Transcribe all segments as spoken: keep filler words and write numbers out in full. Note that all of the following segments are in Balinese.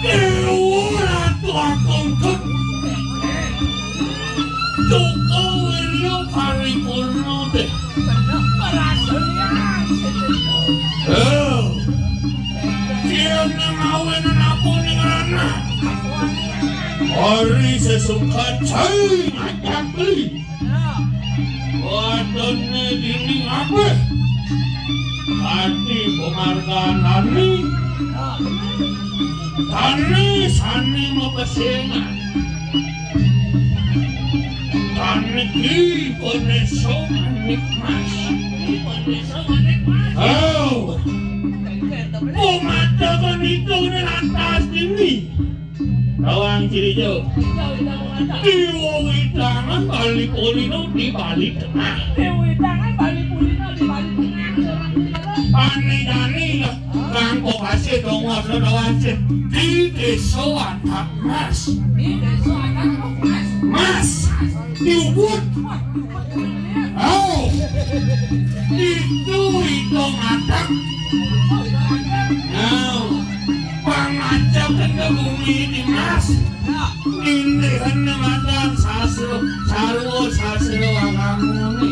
Dewa Ratu Agung Gek. Cukup Wirya Paripurna deh. Oh. Yen mau enak apa ning rana. Hari sesuka cai ngajak beli. Wadone dini ngabeh. Ati penghargaan tani. Tani sani mepesengan. Tani ki peneso manik mas. Oh. Pemadakan itu ni lantas dini. Bawang cirijo. Diwo widangan Bali Polino di Bali Tengah. Diwo widangan Bali Polino di Bali Tengah. Pane jani kang kokase dongo sira wancin di Desa Watak Mas. Di Desa Watak Mas. Mas. Di Ubud. Oh. Itu itu matak. Oh. Pangajab kena bumi di Mas. Indihane matan sasro, sarwa sasro angamune.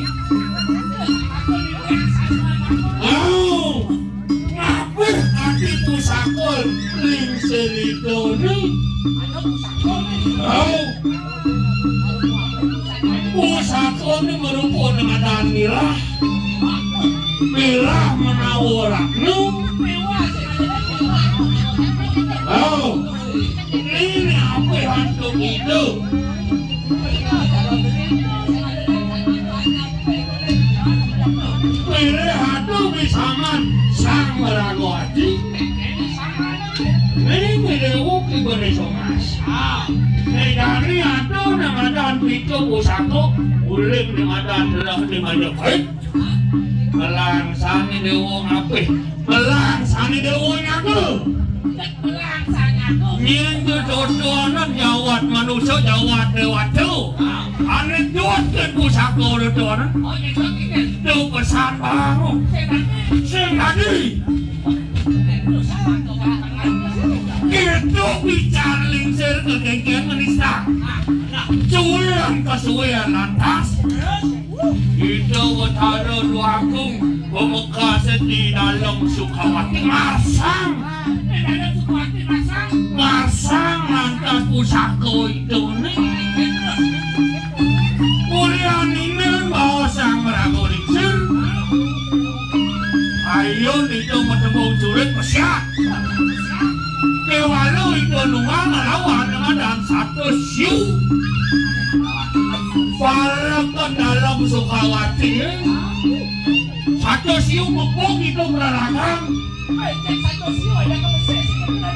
Au, ngabeh ati pusakon ling selidone. Au, pusakone merupa matan mirah. Mirah menawa ratna. Au. Ini apa hantu itu? Pilih hantu bisangan sang merago aji. Ini dewo ki beri somas. Negari hantu namadan pitu pusako, uling namadan telah di Majapahit. Melangsani dewa ngapih. Melangsani dewa nyaga. Yen kedodonan jawat manusa jawat dewata. Ane jawat ken pusaka dodonan. Do pesan baru. Sing dadi. Kita bicara lingsir kekengkian menista. Culang kesuwean lantas. Ida Betara Dwagung pamekase di Dalem Sukawati marsang. Marsang lantas pusaka idane. Mulyanine bawa sang meraga lingsir. Ayo nika metemu jurit pesiat. Kewala ida nungal ngelawan dengan dan satu siu. Para ke dalam Sukawati. Satu siu mepung itu beralakan.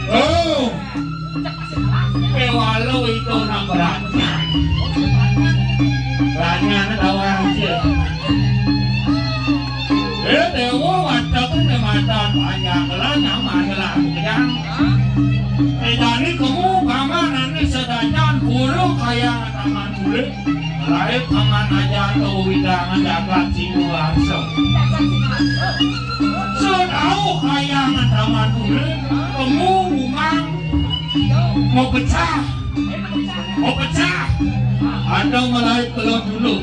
Oh. Kewala itu nak berangkat. Tanyane tawang cek. Eh, dewa watak ne matan panjang lah, nyaman lah kejang. Eh, jani kemu paman ane sedajan guru kayang taman kulit. Lain paman aja tau widangan jagat Sinuarso. Sedau kayang taman kulit, kemu umang mau pecah. Mau pecah. Ada malaib kelo dulu.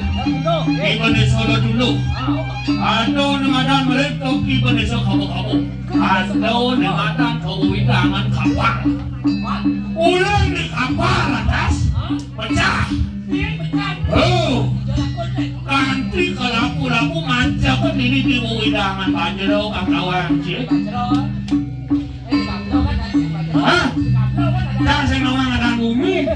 Iban desa lo dulu. Ada ne madan malaib kelo iban desa kabo-kabo. Ada ne madan kabo widangan kapal. Ulang di kapal atas pecah. Oh. Kanti kelapu-lapu mancep ini di widangan banjero kang tawang cek. Hah? Cang sing ngomong adan bumi.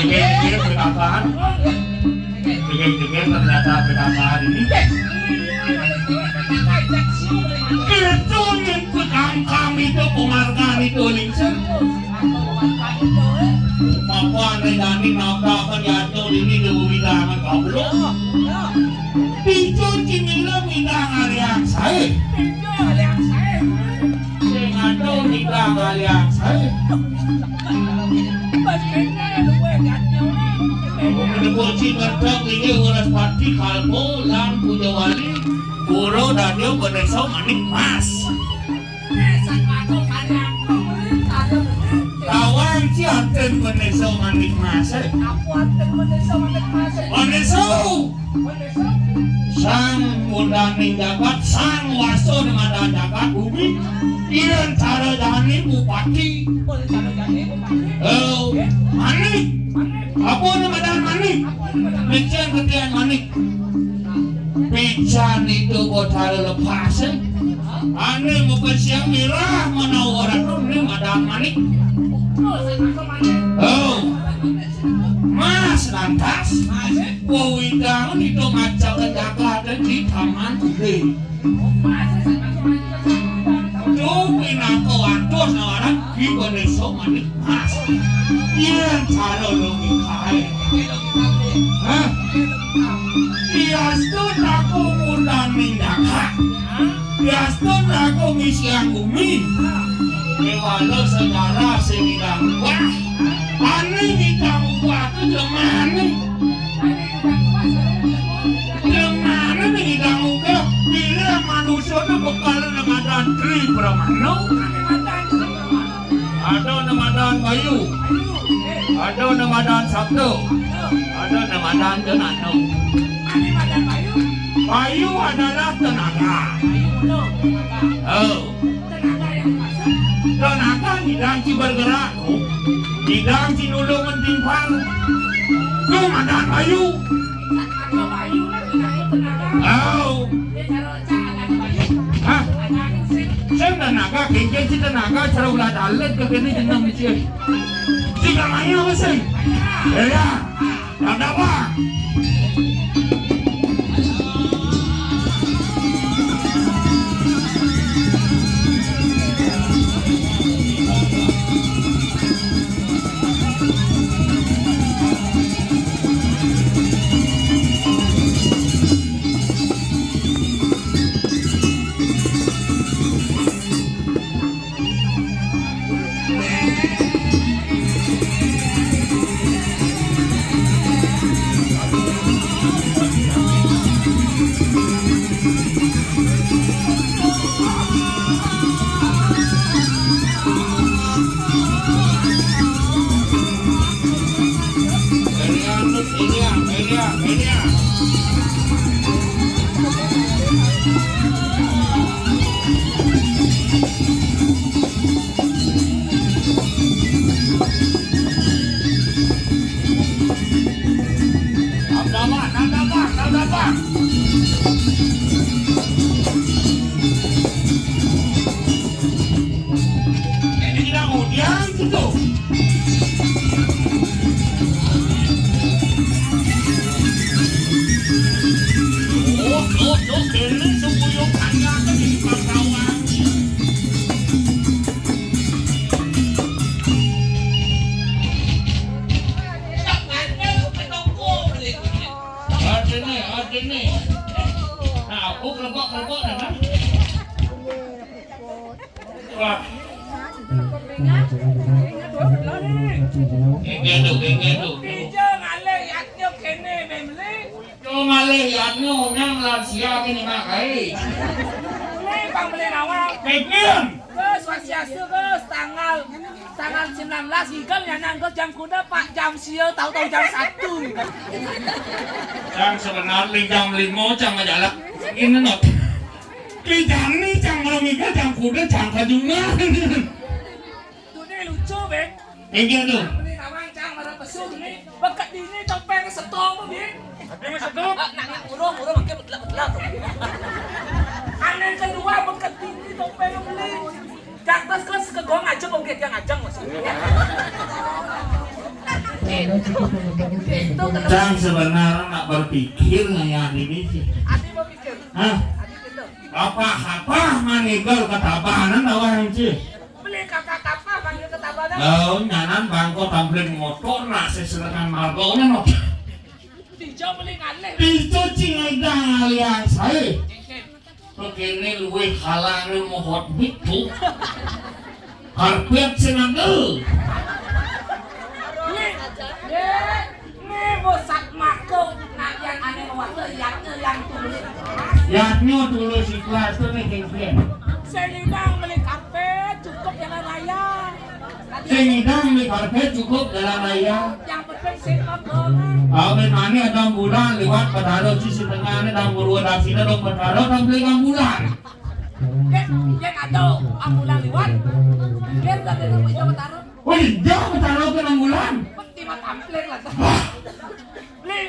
Degel-degel petakan. Degel-degel ternyata petakan ini. Itu yang pekangkang itu, penghargaan itu, lingsir. Apa ane jani nabrak kan jatuh ini di bumi tangan goblok. Picu cimila minang aliang sae. Sing ado minang aliang sae. Menepuci ngertek ini Waraspati Kalpo lan Pujawali. Pura Dadya Ganeso Manik Mas. Tawang ci aten Ganeso Manik Mas. Ganeso. Sang Murdaning jagat, sang wasa ne madan jagat bumi. Yen cara jani bupati. Oh, manik. Apa ne madan manik? Mecen ketian manik. Pican itu Betara lepas, eh. Ane mepesiang mirah menawa ratu ne madan manik. Oh. Mas lantas. Wewidangan itu macam jagat di taman gede. Duh, pinaka waduh nawaran Ki Ganeso Manik Mas. Yen cara logikae. Hah? Diastun aku murdaning jagat. Diastun aku ngisiang bumi. Kewala sejarah sing ngidang ubah. Ane ngidang ubah tu jemane. Jemane ngidang ubah. Bilih manusa tu bekal ne madan Tri Pramana. Ada ne madan Bayu. Ada ne madan Sabda. Ada ne madan Tenano. Bayu adalah tenaga. Oh. Tenaga ngidang ci bergerak. Ngidang ci nulung timpal. Tu madan Bayu. Oh. Hah? Sing tenaga, kengken ci tenaga, cara ulah dalet ke kene jeneng ci. Ci kamanya apa sing? Ya, ya. Ada apa? Nih, oh, gini. Nah, aku kelepok-kelepok nih, kan? Wah. Gengge tuh, gengge tuh. Ijo ngalih yatnyo kene, Bemli. Yo ngalih yatnyo, nyang lansia kene, Mak, kae. Ini Bang Beli Nawang. Pekin. Gus, Swastiastu, Gus. Tanggal, tanggal sembilan belas, Igel ya, nang Gus, jam kuda, Pak, jam sia, tahu-tahu jam satu. Yang sebenarnya jam lima, jam majalah. Ini not. Di jam ni, jam malam Igel, jam kuda, jam kajungan. Tuh, ini lucu, Bek. Inggih tuh. Beli Nawang, cang, marang pesu, ini. Beket dini, topeng seto, Bek. Tapi mah seto. Ah, nanging urung, urung, makin betelak-betelak tuh. Aneh kedua, beket dini, topeng beli. Jantas kan sekegong aja, kok dia ngajang, Mas. Itu Cang sebenarnya nak berpikir ngayah ini sih. Ati berpikir. Hah? Ati gitu. Apa-apa manigel ketabanan awak sih. Beli kata-kata panggil ketabanan. Oh, nyanan bangko tampil motor, nak seselengan margone, no. Dijo beli ngalih. Dijo cing aja ngaliang saya. Kene luwih halane mohot bitu. Karpet sing ngandel. Nih, nih, nih, bosat mako, nak yang aneh waktu yang, yang tulus. Yatnyo tulus ikhlas tuh nih, gengsian. Sing ngidang beli karpet, cukup jalan raya. Sing ngidang beli karpet, cukup jalan raya. Yang penting sing mako. Kawin mane ada bulan liwat Betara sisi tengahnya dan guru dasina dong Betara dan beli bulan. Yén, yén ada ambulan liwat, yén tadi nang meja Betara. Oh iya, Betara ke ambulan. Peti mah tampil lah. Wah. Beli.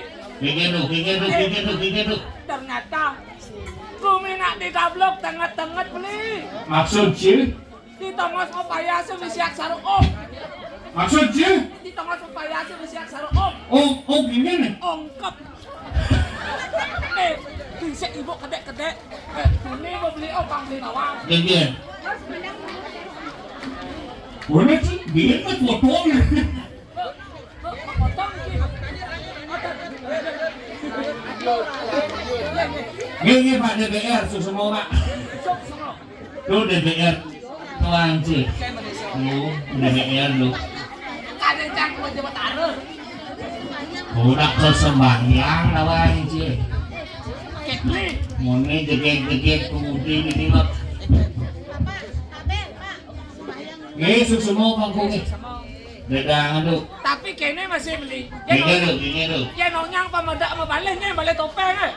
Gege tuh, gege tuh, gege tuh, gege tuh. Ternyata bumi nak digablok tenget-tenget beli. Maksud sih? Di tongos upaya sing bisi aksara om. Maksud sih? Di tongos upaya sing bisi aksara om. Oh, oh gini nih. Ongkep. Eh, dhisik ibu kedek-kedek. Eh, ini mau beli opang beli nawang. Iya, iya. Boleh sih, dia kan potong. Potong sih. Iya, iya, Pak D P R, susu mau, Pak. Susu mau. Lu D P R tuan sih. Lu D P R lu. Ada cangkul aja mah taruh. Udah ke sembahyang lawan sih. Kepli. Mone jegek-jegek kemudi ini mah. Yesus semua pangkungnya. Dadang aduh. Tapi kene masih beli. Gini lu, gini lu. Ya nonyang pemedak mau balik nih, balik topeng eh.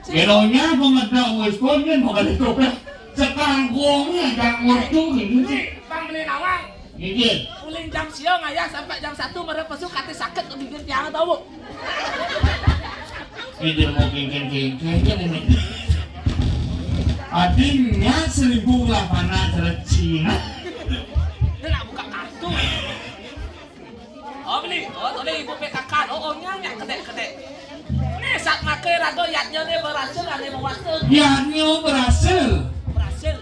Gelonya pemedak wis konen mau balik topeng. Sekangkungnya jangan waktu gini sih. Nih, Bang beli nawang. Gini. Uling jam siang ayah sampai jam satu mereka pesu kate sakit ke bibir tiang tahu. Ini mau gengkeng-gengkeng ini. Adinnya seribu lah panas Cina. Dia nak buka kartu. Oh, beli. Oh, tadi ibu P K K. Oh, oh, nyang, nyang, kedek, kedek. Nih, saat makai raga, yatnya nih berhasil, ada yang mewakil. Yatnya berhasil. Berhasil.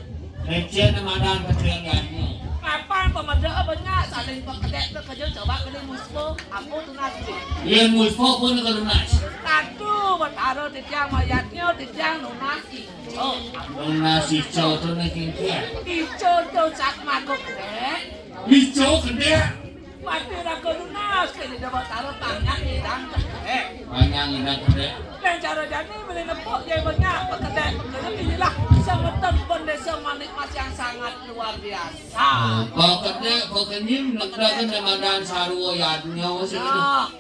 Lecen madan kecil yatnya. Kapan pemeda banyak, saling pekedek ke kerja, coba beli muspo. Apa tunas, Cik? Iya, muspo pun kalau nas. Satu, bertaruh di tiang mayatnya, di tiang nunas ijo. Nunas ijo tuh nih, Cik, ya. Ijo tuh saat maguk, dek. Ijo kedek. Mati raga nunas, kene dawa taro tanyang idang kedek. Tanyang idang kedek. Nang cara jani beli nepuk, ya banyak pekedek, pekedek inilah semeton bendesa manik mas yang sangat luar biasa. Oh, kok kedek, kok kenyim, negdaken demadan sarwa yadnya, sing itu. Ah.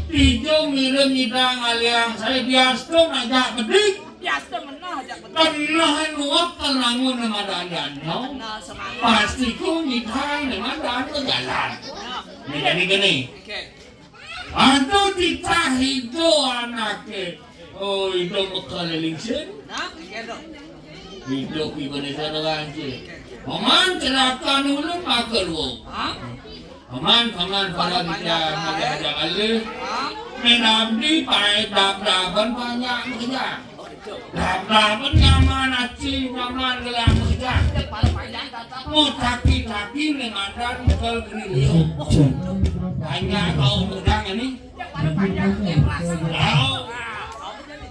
Ijo ngirim idang aliang, saya biasa ngajak bedik. Biasa menah aja bedik. Tenah nuwak kelangun demadan yadnya. Nah, semangat. Pasti ku ngidang demadan ke jalan. Nah. Ini gini, gini. Oke. Aduh, titah ijo anake. Oh, ijo bekal lingsin. Nah, iya dong. Ijo ibadah sana lagi. Paman celaka nulung makan wong. Hah? Paman, paman, para kita makan aja kali. Hah? Main abdi, pakai dap-dapan banyak kerja. Oh, itu. Dap-dapan nyaman, aci, nyaman, gelang kerja. Yang paling panjang, dap-dapan. Mau taki-taki, nih, makan, bekal gini, liu. Banyak kau pegang ini. Yang paling panjang, yang rasa. Tahu. Ah, tahu jadi.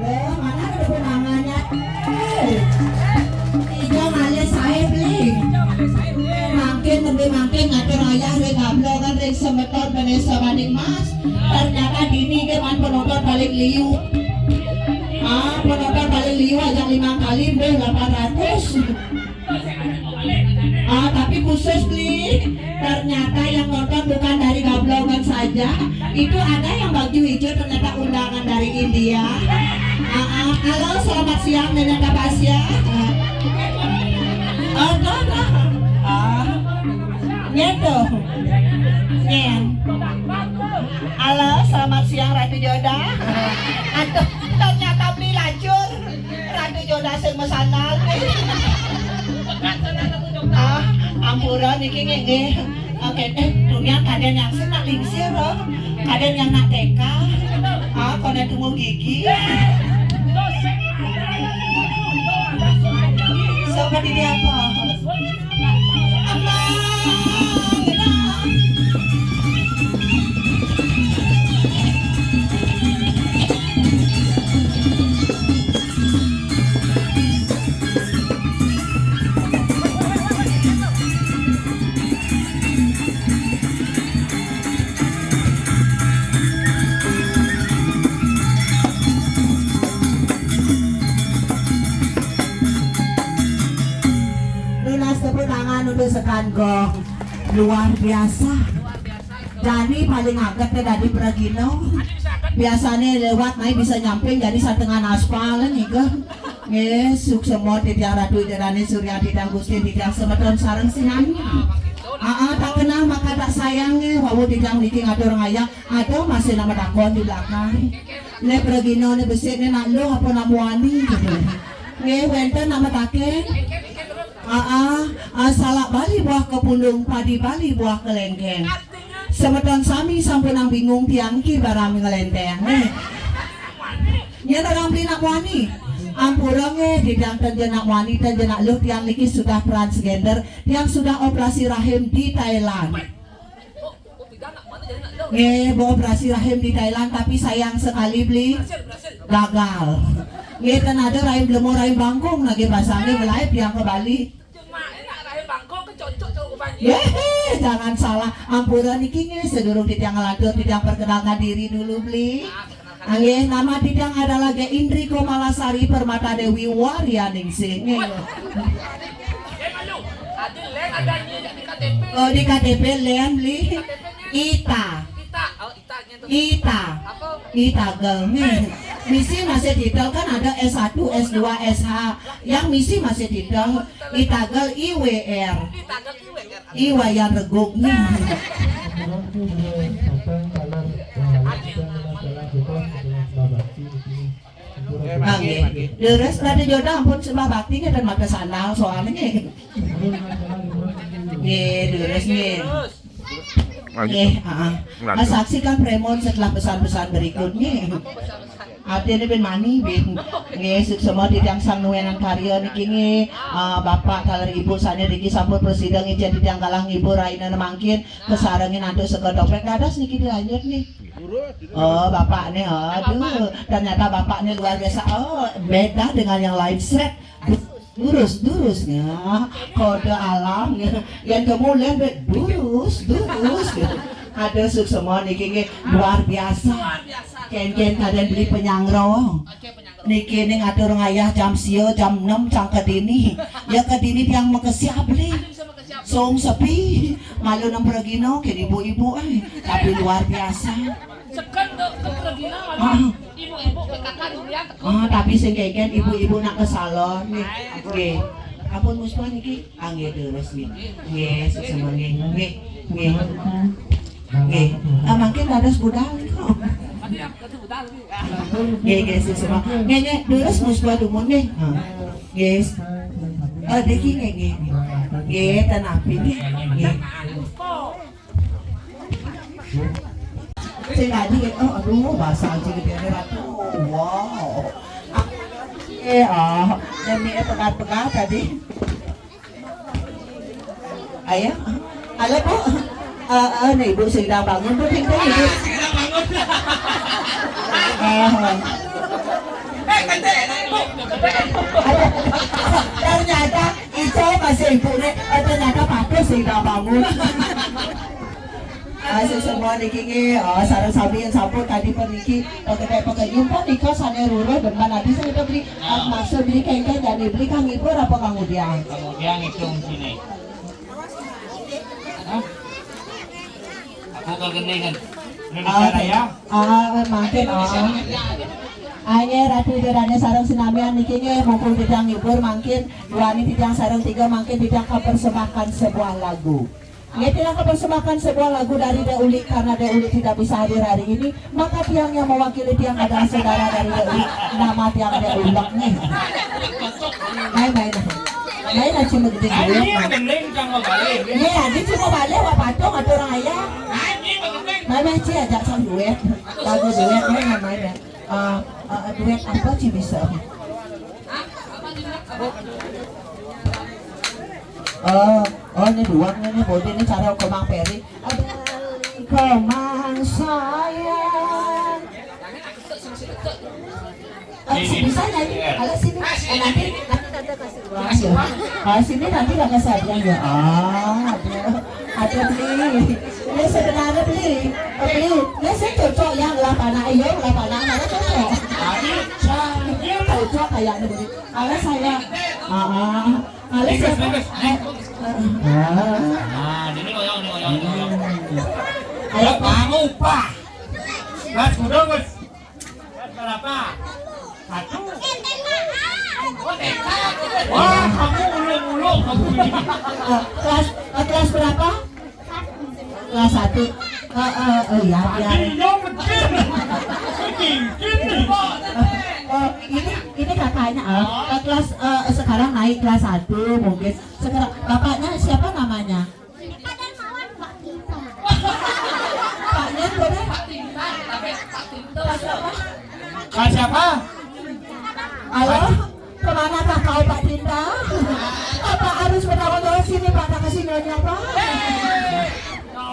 Loh, mana ada undangannya? Eh, tiga malih saé beli. Mangkin, tembe mangkin ngatur ayah ring ablo kan ring semeton Vanessa Manik Mas. Ternyata dini ke man penonton paling liu. Ah, penonton paling liu aja lima kali, mbeh delapan ratus. Ah, tapi khusus, Bli. Ternyata yang nonton bukan dari Gablogan saja. Itu ada yang baju hijau, ternyata undangan dari India. Ah, ah. Halo, selamat siang, Nenek Tapasya. Ah. Oh, tuh, tuh. Ah. Gitu. Nyen. Halo, selamat siang, Ratu Joda. Aduh, ternyata Bli lacur. Ratu Joda sing mesandal. Ah, ampura niki nggih, nggih. Oke, eh, dunia kadén yang sing nak lingsir, loh. Kadén yang nak T K. Ah, koné tumbuh gigi. Seperti dia apa? Nunas tepuk tangan untuk Sekan Gong. Luar biasa. Jani paling aget ya dadi pragina. Biasanya lewat naik bisa nyamping jadi setengah aspal nika. Nggih, suksema titiang Ratu Ida Dané Surya, titiang Gusti, titiang semeton sareng sinami. Aa, tak kenal maka tak sayang nggih, wau titiang niki ngatur ngayah, ada masih nama takon di belakang. Né pragina né besik né nak luh apa nak muani gitu. Nggih, wénten nama takén. Aa, aa, salak Bali buah kepundung, padi Bali buah kelengkeng. Semeton sami sampunang bingung tiang ki barang ngelénténg. Nggih. Nyén orang beli nak muani. Ampura nggih, titiang ten jenak muani, ten jenak luh, tiang niki sudah transgender, tiang sudah operasi rahim di Thailand. Nggih, bu operasi rahim di Thailand, tapi sayang sekali beli gagal. Nggih, ten ada rahim belemo, rahim bangkung, nggih pasang nggih, belaib tiang ke Bali. Cuma enak rahim bangkung kecocok sama Panji. Yéh, jangan salah. Ampura niki nggih, sedurung titiang ngelantur, titiang perkenalkan diri dulu, Bli. Ah, perkenalkan. Nggih, nama titiang adalah Gé Indri Komalasari Permata Dewi Warianingsih. Nggih. Eh, malu. Ada lén ada nyi di K T P. Oh, di K T P lén, Bli. K T P-nya? Ita. Ita. Oh, Ita gitu. Ita. Apa? Ita gel nih. Misi masih titel kan ada S satu, S dua, S H. Yang misi masih titel Ita gel I W R. Ita gel I W R. I Wayan Reguk nih. Nggih. Leres Ratu Joda ampun sembah bakti ngéten maké sandal soalnya nggih. Nggih, leres nggih. Lanjut. Nggih, heeh. Lanjut. Saksikan Premon setelah pesan-pesan berikut nggih. Artinya ben mani ben. Nggih, suksema titiang sang nuwénang karya niki nggih. Eh, Bapak taler Ibu sané niki sampun prasida ngicén titiang galah ngibur rahina mangkin kasarengin antuk seka topék. Dados niki dilanjut nggih. Oh, bapaknya, aduh, ternyata bapaknya luar biasa. Oh, beda dengan yang lain. Sret, du-, durus, durus, ya. Kode alam, ya. Yang kemudian be-, durus, durus, ya. Aduh, suksema niki nggih luar biasa. Luar biasa. Kén-kén kadén beli penyangro. Oke, penyangro. Niki ning atur ngayah jam sia, jam enam cang kedini. Ya kedini tiang makesiab beli. Aduh, bisa makesiab. Sung sepi, malu nang pragina, kén ibu-ibu, eh. Tapi luar biasa. Seken tuh, tuh pragina, malu. Ah. Ibu-ibu, P K K dulu ya, tekun. Ah, tapi sing kén ibu-ibu nak ke salon, nih. Oke. Ampun, Muspa niki. Ah, nggih, terus nggih. Nggih, sesama nggih. Nggih, nggih. Nggih. Ah, mangkin dados budal. Nggih, nggih, sesama. Nggih, nggih, terus Muspa dumun nggih. Ah. Nggih. Ah, niki nggih, nggih. Nggih, ten api nggih. Nggih. Sing tadi, oh, aduh, bahasa aja gitu ya, Ratu. Wow. Eh, oh, demi pegat-pegat tadi. Ayo. Halo, Bu. Eh, eh, nih, Ibu sedang bangun, Bu, pintu, Ibu. Eh. Ayo. Ternyata Ica masih Ibu nih, eh, ternyata Pak Kus sedang bangun. Ah, sesama niki nggih, ah, sareng sami yang sampun tadi pun niki, pakai pakai nyumput nika sane ruruh demen ati sing beli, ah, maksud beli kengkeng dan beli kang ibu apa kang udiang? Kang udiang hitung sini. Hah? Aku kegeningan. Ini bicara ya? Ah, makin, ah. Ayo, Ratu Ida Dane sareng sinamian niki nggih, mumpung tidak ngibur, mangkin duani tidak sareng tiga, mangkin tidak mempersembahkan sebuah lagu. Nggih, tidak mempersembahkan sebuah lagu dari Dek Uli karena Dek Uli tidak bisa hadir hari ini, maka tiang yang mewakili tiang adalah saudara dari Dek Uli. Nama tiang Dek Ulek nih. Main, main. Main aja begitu dulu. Iya, adi cuma balik wa patung atau raya. Main, main, Ci, ajak sang duet. Lagu duet, main, main, main. Eh, eh, duet apa sih bisa? Oh, oh, ini dua nih, ini bodi ini cara ke Mang Peri. Ada ke Mang sayang. Eh, si bisa nyanyi. Halo, sini. Eh, nanti, nanti tante kasih uang. Kasih uang. Ah, sini nanti nggak kasih hadiah ya. Ah, ada. Ada beli. Ini sebenarnya beli. Beli. Ini saya cocok ya, ngelah panak. Iya, ngelah panak. Mana cocok? Ini cocok kayaknya beli. Kalau saya, ah, ah. Kalau saya, eh, eh, ah. Nah, ini loyang, ini loyang, ini loyang. Ayo, kamu, Pak. Mas, udah, Mas. Kelas berapa? Satu. Oh, T K. Wah, kamu ulung-ulung kamu ini. Eh, kelas, eh, kelas berapa? Kelas satu. Eh, eh, eh, ya, ya. Iya, betul. Mungkin nih. Eh, eh, ini, ini kakaknya, eh, eh, kelas, eh, sekarang naik kelas satu mungkin. Sekarang bapaknya siapa namanya? Pak Darmawan, Pak Tinta. Paknya boleh? Pak Tinta, tapi Pak Tinta. Pak siapa? Pak siapa? Halo, kemanakah kau, Pak Tinta? Apa harus bertanggung jawab sini, Pak? Tak kasih nyonya, Pak.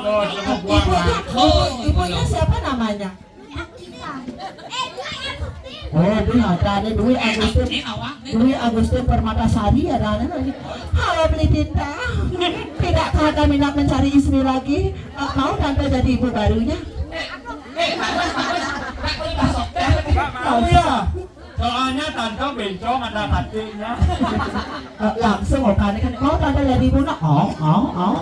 Loh, coba buang. Ibunya, ibu, ibunya siapa namanya? Oh, Dwi, ada nih, Dwi Agustin. Dwi Agustin Permatasari, ada nih. Halo, beli Tinta. Tidakkah kami nak mencari istri lagi? Eh, mau tante jadi ibu barunya? Mau ya? Soalnya tante bencong ada hatinya. Eh, langsung, oh, kan, kan, mau tante jadi ibu nak? Oh, oh, oh.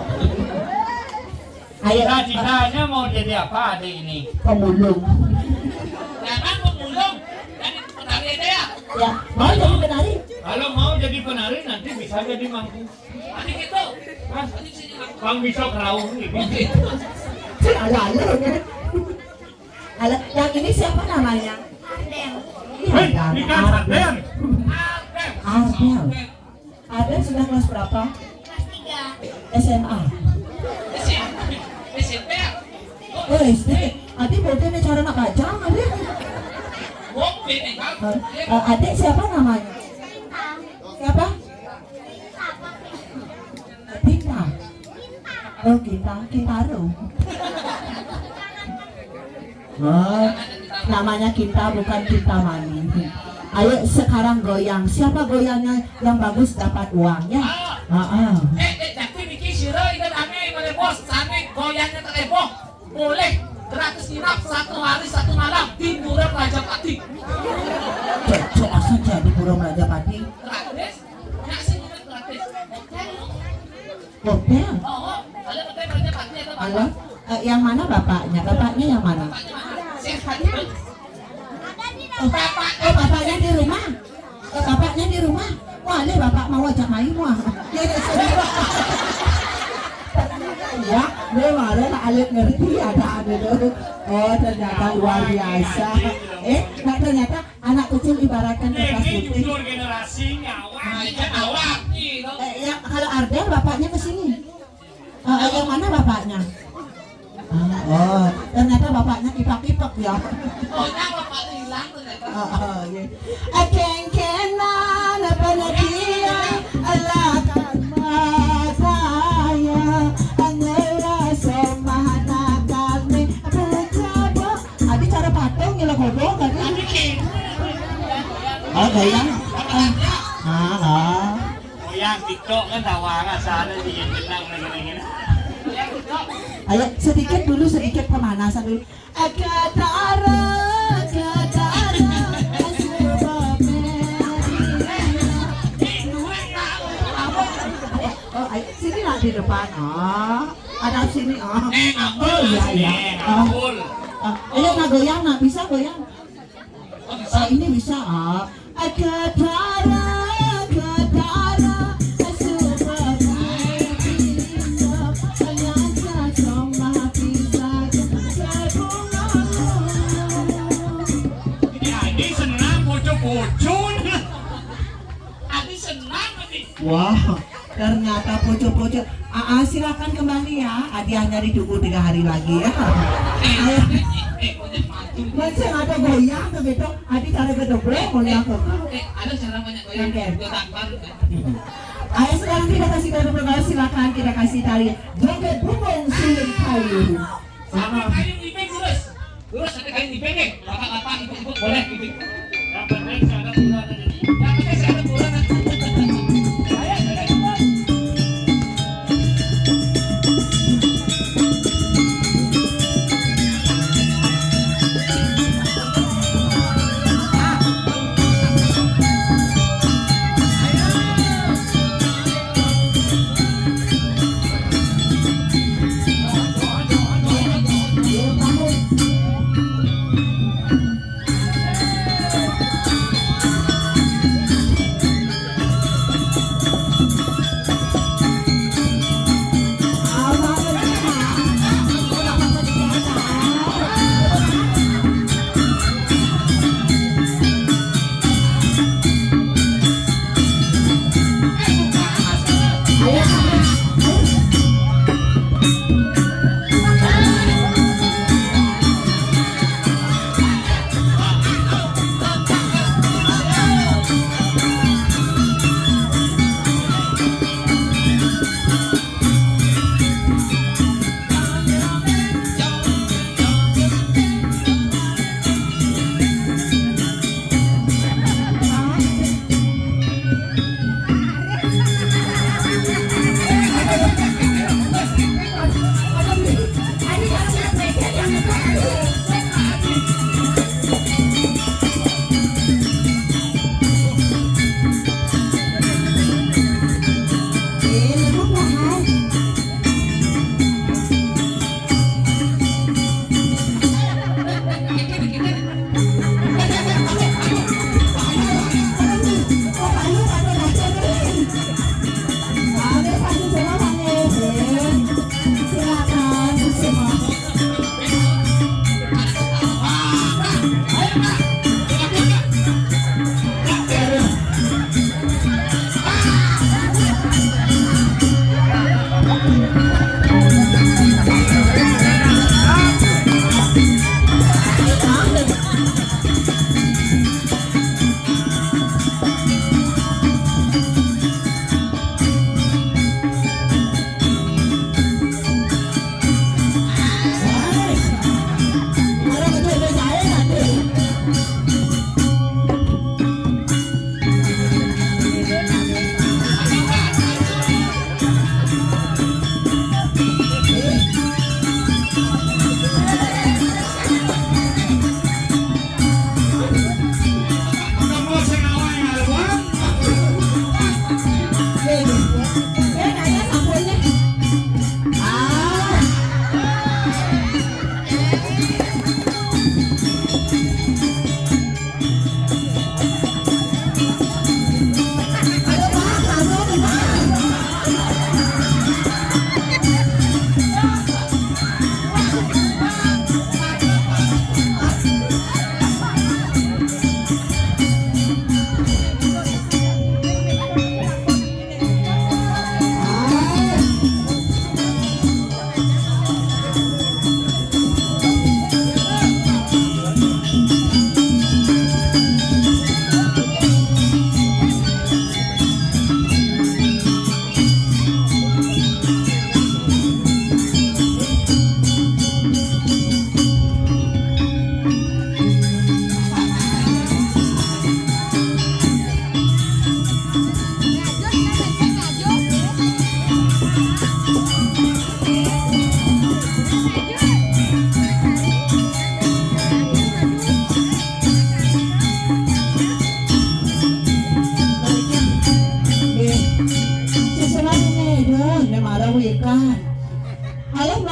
Ayo. Cita-citanya mau jadi apa, adik ini? Pemulung. Jangan pemulung, jadi penari aja ya. Ya, mau jadi penari? Kalau mau jadi penari, nanti bisa jadi mangku. Nanti gitu. Hah? Bang bisa keraung gitu. Cik, ala-ala, ya. Halo, yang ini siapa namanya? Ardel. Iya, hei, Ardel. Ini kan Ardel. Ardel. Ardel. Ardel sudah kelas berapa? Kelas tiga. S M A. S M P. S M P. Oh, S D. Adi bodoh nih cara nak bajang, Adi. Wong bini kan. Eh, eh, adik siapa namanya? Siapa? Tinta. Oh, Kinta, Kintaro. Oh, namanya Kinta, bukan Kinta Mani. Ayo sekarang goyang. Siapa goyangnya yang bagus dapat uang ya? Ah. Ah, ah. Eh, eh, tapi niki sira ingat ame, Mane Bos, sane goyangnya tak heboh. Boleh gratis nginap satu hari satu malam di Pura Raja Pati. Cocok asal jadi Pura Raja Pati. Gratis? Nggak sih, nginap gratis. Hotel? Oh, oh. Ada hotel Raja Pati atau apa? Halo? Eh, yang mana bapaknya? Bapaknya yang mana? Bapaknya mana? Sehat, kan? Oh, bapak, oh, bapaknya di rumah? Oh, bapaknya di rumah? Wah, Ada bapak mau ajak main, wah. Ya, ya, sudah. Ya, dia malah alit ngerti ada, ada tu. Oh, ternyata luar biasa. Eh, nah, ternyata anak kecil ibaratkan kertas putih. Ini jujur generasi ngawak. Nah, itu awak, gitu. Eh, ya, kalau Ardel bapaknya ke sini. Eh, yang mana bapaknya? Ah, oh, ternyata bapaknya kipak-kipak ya. Oh, nah, bapak hilang ternyata. Ah, ah, iya. Akengkenan apa lagi ya? Ala mataya, angela somahana kami, apa lagi ya, Bu? Adi cara patung nyela kobo tadi. Ah, goyang. Ah, ah, ah. Goyang TikTok kan tawa rasanya bikin tenang lagi. Ayo sedikit dulu, sedikit pemanasan dulu. Katara, katara, oh, ayo, sini lah di depan. Oh, ada sini. Oh, eh, oh iya, iya. Oh. Oh, ayo, nak goyang, nak bisa goyang. Oh, ini bisa. Ah. Katara, katara, ini Adi senang bocor-bocor. Adi senang, Adi. Wah, ternyata pocok-pocok. Ah, ah, silakan kembali ya. Hadiahnya ditunggu tiga hari lagi ya. Eh, eh, eh, eh, Masih ada goyang ke gitu. Adi cara gedebek goyang ke. Eh, ada cara banyak goyang. Oke. Gue tampar. Ayo sekarang kita kasih tepuk tangan, silakan kita kasih tari joget bumbung suling kayu. Sampai kayu ipin terus. Terus ada kain ipin nih, bapak-bapak, ibu-ibu, boleh ipin. Yang penting saya ada bulan aja. Yang penting saya ada bulan aja. Ayo, ayo, ayo.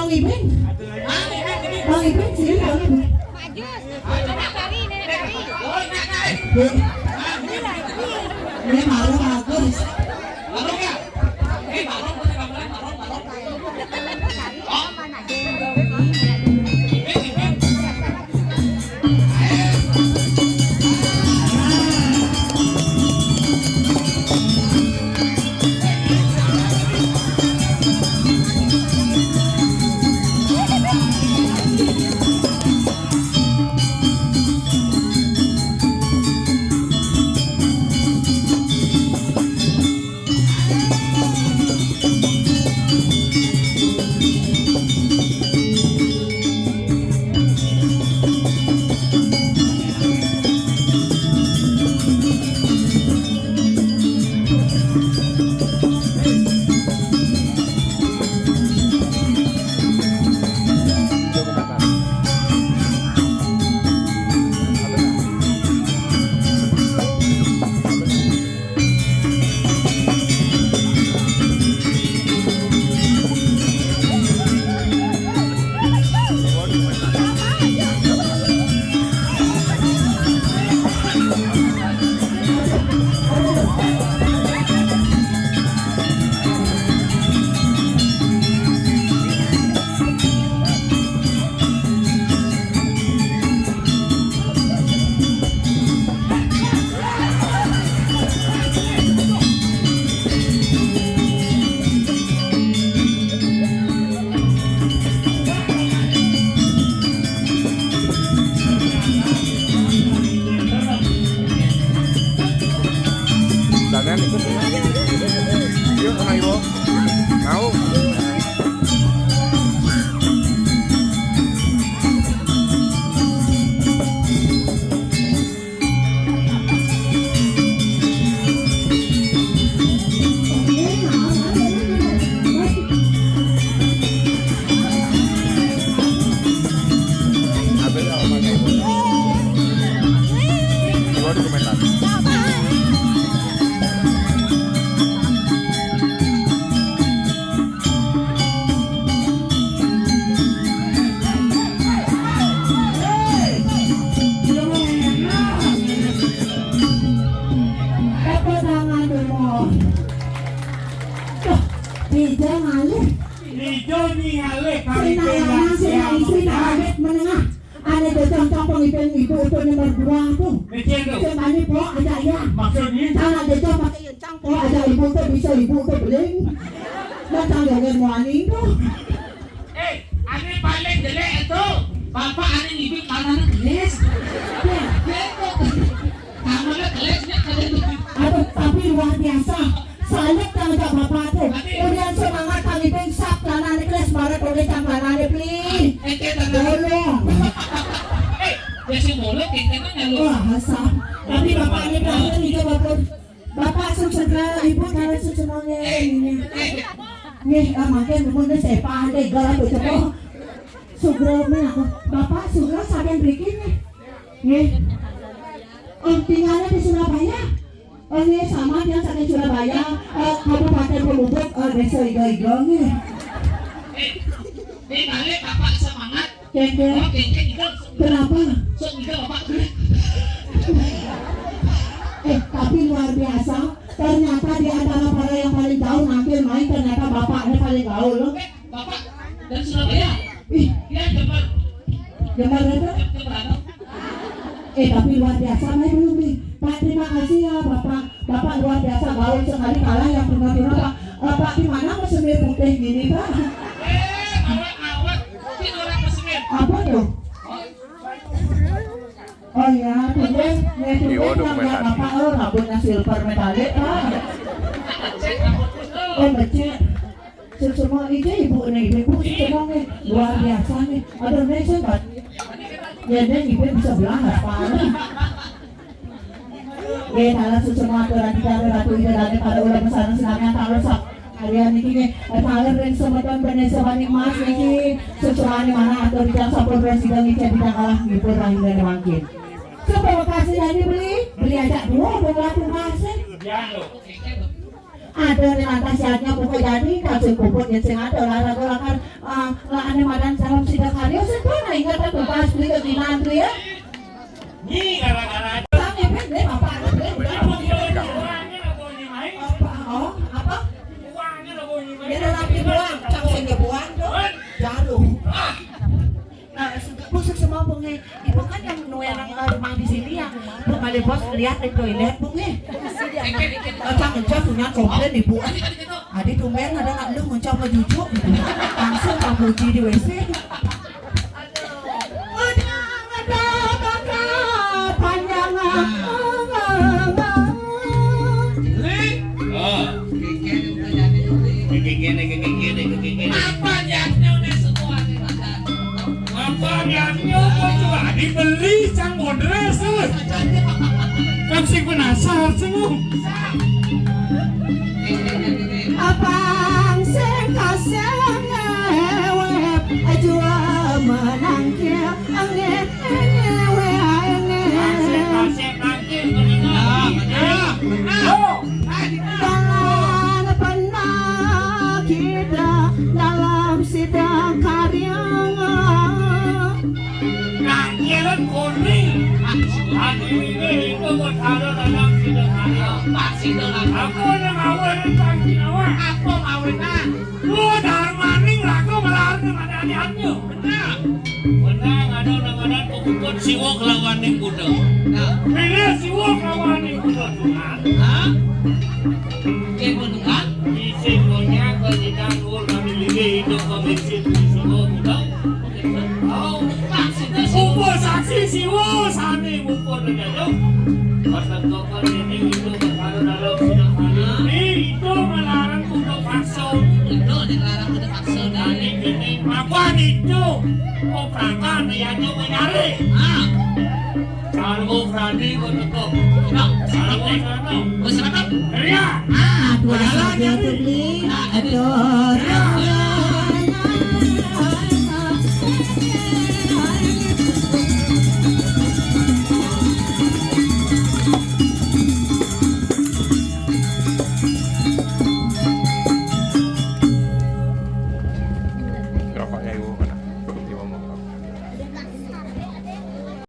Ibing. Bang Ibing, sini Bang Ibing. Maju. Nenek Kari, Nenek Kari. Ini malu bagus. Sampean ikut, yuk, sama Ibu. Mau? Tepuk tangan dulu. Tuh, Ija ngalih. Ijo ningali kami. Sing lanang, sing istri, nang alit menengah. Ane cocok pengipin ibu itu nomor dua tuh. Kecil tuh. Sing tani po aja ya. Maksudnya? Cara cocok pakai yencang po aja ibu tuh bisa ibu tuh beling. Macam jangan muani tuh. Eh, ane paling jelek itu bapak ane ngibing tanahnya gelis. Ya. Tanahnya gelisnya ada. Aduh, tapi luar biasa. Salut kang jak bapak tuh. Udah semangat kang Ipin sap tanahnya gelis, barat oleh cang tanahnya beli. Ente tanah. Tolong. Eh, ya si mulut kita kan nyalu. Wah, hasah. Tapi bapak ini berhasil juga bapak. Bapak sukses, Ibu kalian sukses. Nih, ah, makin pun saya pandai galak tuh cepo. Sugro nih aku. Bapak Sugro saking bikin nih. Nih. Om tinggalnya di Surabaya. Oh, nih sama dia saking Surabaya, eh, Kabupaten Pemubuk, eh, Desa Iga-Iga nih. Nih, balik Bapak semangat. Kengkeng. Oh, kengkeng itu. Kenapa? Sok juga Bapak. Eh, tapi luar biasa. Ternyata di antara para yang paling jauh nanti main, ternyata bapaknya paling gaul loh. Eh, Bapak dari Surabaya. Ih, dia Jember. Jember itu? Jember apa? Eh, tapi luar biasa main belum nih. Pak, terima kasih ya Bapak. Bapak luar biasa gaul sekali kalah yang pernah-pernah Pak. Eh, Pak, gimana mesennya putih gini Pak? Eh, awet-awet. Mungkin orang mesennya. Apa tuh? Oh ya, tumben. Ya, tumben. Iya, waduh, yang lihat Bapak, oh, rambutnya silver metalik, Pak. Oh, becek. Semua itu ibu nih, ibu semua nih. Luar biasa nih. Aduh, nih, sempat. Ya, nih, ibu bisa belah, Pak. Nggih, dalah suksma atur adhikaring Ratu Ida Dané para ulama sareng sinamian taler sap-, kaliyan niki nggih, taler ring semeton Bendesa Wanik Mas niki, suksmaning manah atur titiang sampun prasida ngicén titiang kalah ngipun rahinané mangkin. Coba kasih nyanyi beli, beli ajak dua, dua lagu masih. Ada nih lantas siatnya pokok jadi, kasih puput yang sing ada olahraga lakar. Ah, lah ane madan salam sida karya, sing pun ingat aku bahas beli ke Ginan tu ya. Ni gara-gara Sang ya, Ben, Ben, apa ada, Ben? Apa dia, Ben? Apa? Oh, apa? Dia dah rapi buang, cang sing dia buang tu. Jarum. Nah, sudah busuk semua bunga. Ibu kan yang nuerang, eh, rumah di sini ya. Bu, kali bos lihat di toilet, bunga. Cang, cang punya komplain ibu. Adi tumben ada nak lu ngucap sama cucu gitu. Langsung kamu uji di W C. Udah ada bakal panjang. Li. Oh. Kekene, kekene, kekene. Apa niatnya udah semua nih, Mas? Apa niatnya kok juga dibeli sang bodres, eh? Kan sing penasaran sih lu. Abang sing kasih ngewe, jua menangkil, angin ngewe, angin. Kasih, kasih, kasih, bener. Nah, bener. Oh. Dalam pernah kita dalam sidang karya. Nangkilan kuning. Aku ini itu berkala dalam sidang karya. Pasti dalam. Aku ini ngawin tangki awak. Apa ngawin, ah? Lu darmaning lagu melarang ada adik-adiknya. Menang. Menang ada nama-nama pengikut siwa kelawan ning kuda. Nah. Pilih siwa kelawan ning kuda, Tuhan. Hah? Oke, Tuhan. Isi dunia kejadian luar kami lili hidup pemimpin di siwa kuda. Oh, maksudnya siwa. Upa saksi siwa sane mupa dejaya. Pertentangan ini itu perkara dalam sidang hari ini itu melarang kuda paksa. Itu dilarang kuda paksa. Tadi gini, apa itu? Kok berangkat ya itu mencari? Ah. Kalau berani kau tetap. Nah, kalau sana. Kau sana. Ria. Ah, tuan jalan saja jadi. Beli. Nah, aduh. Ria.